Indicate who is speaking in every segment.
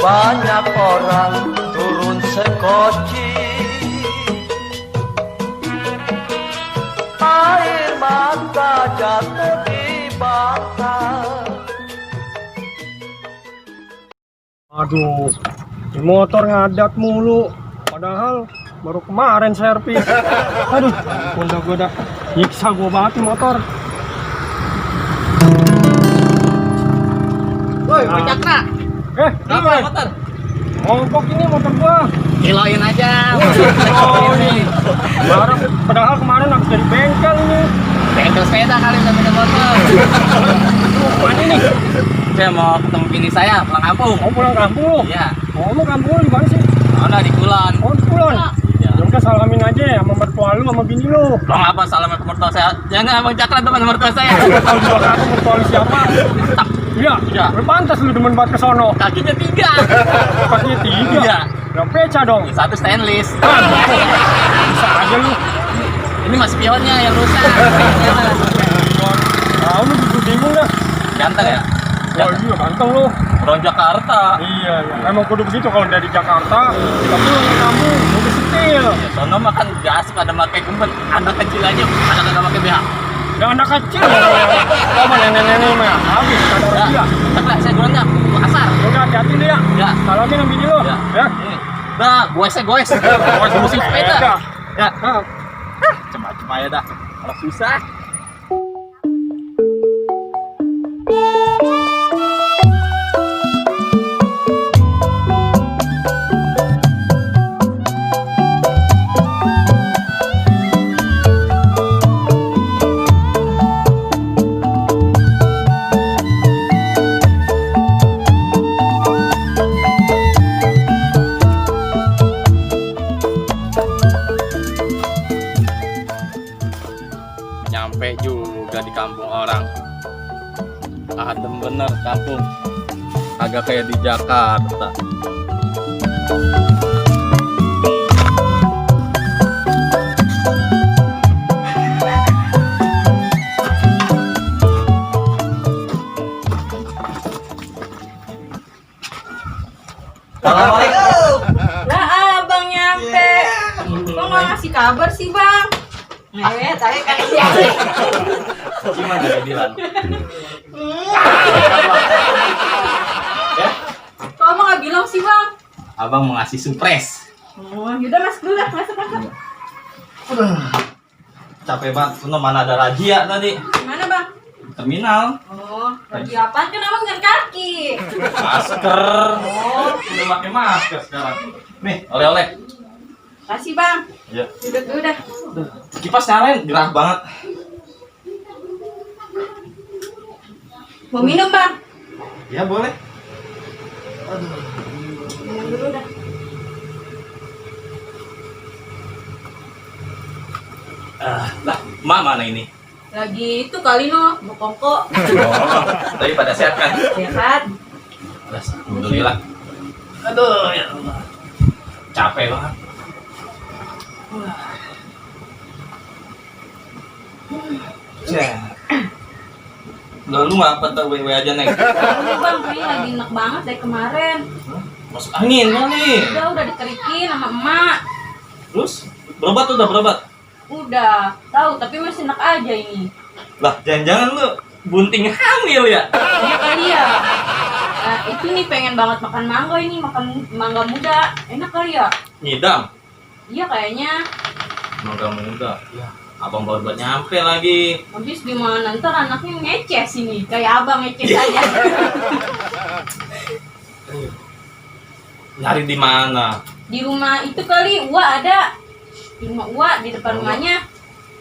Speaker 1: banyak orang turun sekoci, air mata jatuh di bangka.
Speaker 2: Aduh, di motor ngadat mulu. Padahal baru kemarin servis. Aduh, gue udah nyiksa gue banget di motor.
Speaker 3: Woi, Bang Cakra.
Speaker 2: Kenapa
Speaker 3: motor?
Speaker 2: Mogok ini motor gua.
Speaker 3: Kiloin aja.
Speaker 2: Oh ini. Padahal kemarin habis dari bengkel ini.
Speaker 3: Bengkel sepeda kali udah beda motor.
Speaker 2: Mana nih?
Speaker 3: Saya mau ketemu bini saya, pulang kampung.
Speaker 2: Mau pulang kampung?
Speaker 3: Iya.
Speaker 2: Oh, lu kampung di mana sih?
Speaker 3: Ada di Kulon.
Speaker 2: Oh, di Kulon.
Speaker 3: Iya.
Speaker 2: Ya udah salamin aja ya sama mertua lu sama bini lu.
Speaker 3: Bang apa salamnya ke mertua saya? Jangan Bang Cakra teman mertua saya.
Speaker 2: Tahu juga kan mertua lu siapa? Iya.
Speaker 3: Iya.
Speaker 2: Lu pantas lu demen banget ke sono.
Speaker 3: Kakinya 3.
Speaker 2: Kakinya 3.
Speaker 3: Iya.
Speaker 2: Udah peca dong.
Speaker 3: Satu stainless.
Speaker 2: Bisa aja lu.
Speaker 3: Ini mas spionnya yang rusak.
Speaker 2: Tahu lu juga bingung dah.
Speaker 3: Ganteng ya?
Speaker 2: Oh iya ganteng lu.
Speaker 3: Orang Jakarta.
Speaker 2: Iya, emang kudu begitu kalau dari Jakarta, tapi lu ke kampung, udah setil.
Speaker 3: Ya, sono mah kan gak asik pada pakai gembet. Anak kecil aja, anak kagak pakai BH.
Speaker 2: Dan anak kecil, sama nenek-nenek mah habis kadar
Speaker 3: Ya,
Speaker 2: dia.
Speaker 3: Cakra, saya duluan ya, ke pasar.
Speaker 2: Udah hati-hati deh ya.
Speaker 3: Ya.
Speaker 2: Salamin sama bini lu.
Speaker 3: Ya.
Speaker 2: Ya.
Speaker 3: Nih. Dah, goes. Musim sepeda. Ya.
Speaker 2: Nah,
Speaker 3: Cuma ya dah. Kalau susah. Nyampe juga di kampung orang. Adem bener kampung. Agak kayak di Jakarta.
Speaker 1: Assalamualaikum.
Speaker 4: Lah abang nyampe. Kok nggak ngasih kabar sih bang? Tadi kan dia.
Speaker 3: Gimana dia bilang?
Speaker 4: Kok abang nggak bilang sih bang?
Speaker 3: Abang mau ngasih surprise.
Speaker 4: Oh, yaudah masuk dulu lah, masuk.
Speaker 3: Capek banget. Sono mana ada razia tadi?
Speaker 4: Mana bang?
Speaker 3: Terminal.
Speaker 4: Oh, lagi apaan kan abang jalan kaki?
Speaker 3: Masker. Udah pakai masker sekarang. Nih, oleh-oleh.
Speaker 4: Kasih bang.
Speaker 3: Ya.
Speaker 4: Duduk dulu dah.
Speaker 3: Kipas nyalain gerah banget.
Speaker 4: Mau minum bang?
Speaker 3: Ya boleh.
Speaker 4: Minum dulu dah.
Speaker 3: Lah, mak mana ini?
Speaker 4: Lagi itu kali no, mau kongko.
Speaker 3: Oh, tadi pada sehat kan?
Speaker 4: Sehat.
Speaker 3: Alhamdulillah. Aduh, ya Allah. Capek banget. Udah lu ngapa tuh WW aja Neng?
Speaker 4: Ini bang, kayaknya lagi enak banget dari kemarin.
Speaker 3: Masuk angin kali.
Speaker 4: Udah diterikin sama emak.
Speaker 3: Terus berobat udah berobat.
Speaker 4: Udah, tahu tapi masih enak aja ini.
Speaker 3: Lah, jangan-jangan lu bunting hamil ya?
Speaker 4: Iya kali ya. Nah, itu nih pengen banget makan mangga ini, makan mangga muda. Enak kali ya?
Speaker 3: Ngidam.
Speaker 4: Iya kayaknya.
Speaker 3: Mangga muda. Ya, abang baru buat nyampe lagi.
Speaker 4: Habis gimana ntar anaknya ngeces ini, kayak abang ngeces aja.
Speaker 3: Nyari di mana?
Speaker 4: Di rumah itu kali, ada. Di rumah di depan rumahnya.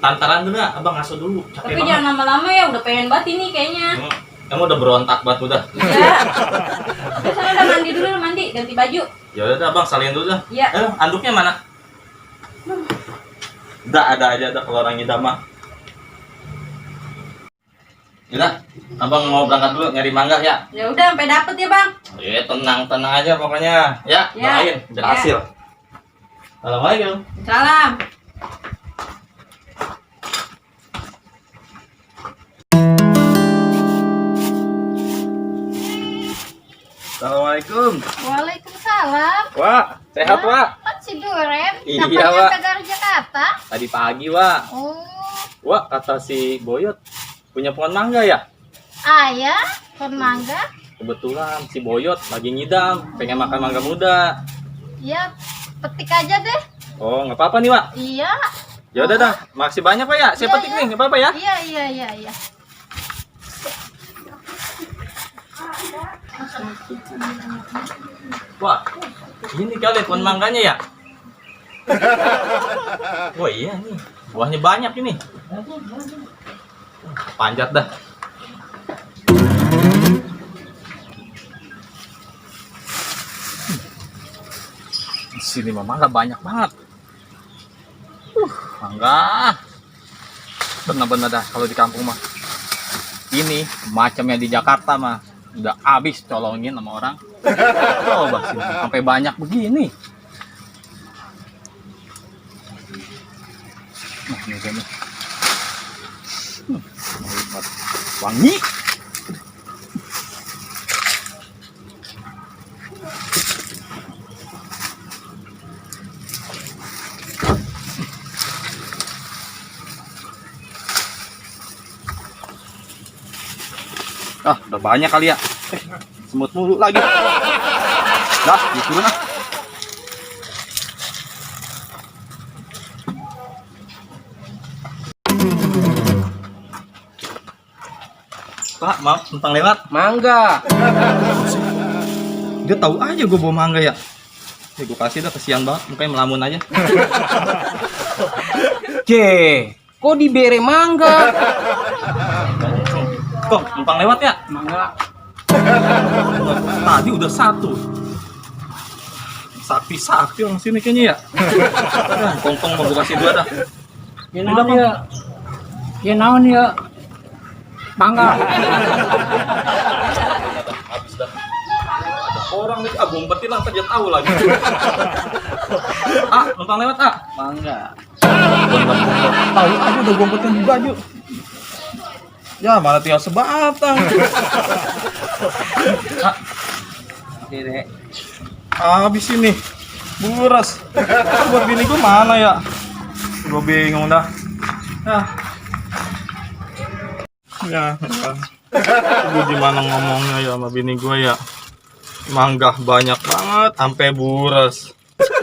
Speaker 3: Tantaran dulu ya, abang ngasuh dulu. Capek
Speaker 4: Tapi
Speaker 3: banget.
Speaker 4: jangan lama-lama ya, udah pengen banget ini kayaknya.
Speaker 3: Kamu udah berontak banget udah.
Speaker 4: Iya. Terus sana udah mandi dulu, ganti baju.
Speaker 3: Ya udah abang salin dulu dah.
Speaker 4: Iya.
Speaker 3: Anduknya mana? Udah ada aja kalau orang ngidam mah. Udah, abang mau berangkat dulu nyari mangga ya.
Speaker 4: Ya udah sampai dapet ya bang.
Speaker 3: Tenang aja pokoknya. Ya,
Speaker 4: Ya.
Speaker 3: doain berhasil. Assalamualaikum.
Speaker 4: Salam.
Speaker 3: Assalamualaikum.
Speaker 5: Waalaikumsalam.
Speaker 3: Wah, sehat, Wak?
Speaker 5: Kan si Durem,
Speaker 3: Iya,
Speaker 5: kapan
Speaker 3: Wak.
Speaker 5: nyampe dari Jakarta?
Speaker 3: Tadi pagi, Wak.
Speaker 5: Oh,
Speaker 3: Wak, kata si Boyot punya pohon mangga ya?
Speaker 5: ayah, pohon mangga.
Speaker 3: Kebetulan si Boyot lagi ngidam, pengen makan mangga muda.
Speaker 5: Ya, petik aja deh.
Speaker 3: Oh, nggak apa-apa nih, Wak.
Speaker 5: Iya.
Speaker 3: Ya udah dah, makasih banyak, Pak ya. Saya
Speaker 5: Iya,
Speaker 3: petik
Speaker 5: iya.
Speaker 3: nih, nggak apa-apa ya?
Speaker 5: Iya.
Speaker 3: Wah, ini kali pohon mangganya ya? Wah iya nih, buahnya banyak ini. Panjat dah. Di sini mah mangga banyak banget. Mangga. Bener-bener dah kalau di kampung mah. Ini macamnya di Jakarta mah udah habis colongin sama orang. Coba sih sampai banyak begini. Nah, ini dia nih. Wangi. Ah, udah banyak kali ya. Semut mulu lagi. Dah, turun ah. Pak, maaf, numpang lewat.
Speaker 2: Mangga.
Speaker 3: Dia tahu aja gue bawa mangga ya. Ya gue kasih dah, kesian banget, mukanya melamun aja.
Speaker 2: Kok dibere mangga?
Speaker 3: Kok, numpang lewat ya?
Speaker 2: Mangga.
Speaker 3: Tadi udah satu. Sakti orang sini kayaknya ya. Kongkong mau gue kasih dua dah.
Speaker 2: Ya naon ya? Ya naon ya? Mangga.
Speaker 3: Habis dah. Ada orang nih, gue umpetin lah, ntar dia tahu lagi. Numpang lewat,
Speaker 2: Mangga.
Speaker 3: Tahu aja udah gue umpetin di baju. Ya, malah tinggal sebatang.
Speaker 2: Dede.
Speaker 3: Habis ini. Buras. Buat bini gue mana ya? Gue bingung dah. Ya, gue gimana ngomongnya ya sama bini gue ya. Mangga banyak banget, sampai buras.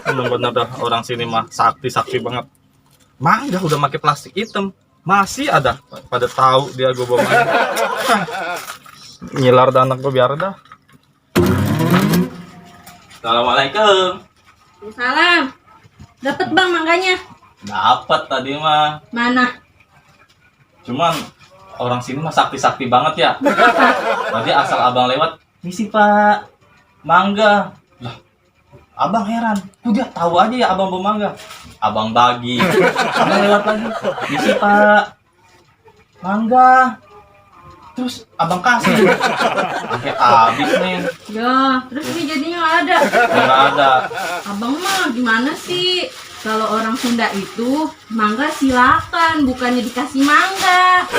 Speaker 3: Bener-bener dah orang sini mah sakti banget. Mangga udah pakai plastik hitam, masih ada pada tahu dia gue bawa mangga. Nyilar dah anak gue biar dah. Assalamualaikum.
Speaker 4: Salam. Dapat bang mangganya?
Speaker 3: Dapat tadi mah.
Speaker 4: Mana?
Speaker 3: Cuman orang sini mah sakti banget ya. Tadi asal abang lewat, misi Pak, mangga. Lah, abang heran, kok dia tahu aja ya abang bawa mangga. Abang bagi, abang lewat lagi, misi Pak, mangga. Terus abang kasih, sampai habis nih.
Speaker 4: Ya, terus ini jadinya nggak ada.
Speaker 3: Nggak ada.
Speaker 4: Abang mah gimana sih? Kalau orang Sunda itu mangga silakan, bukannya dikasih mangga.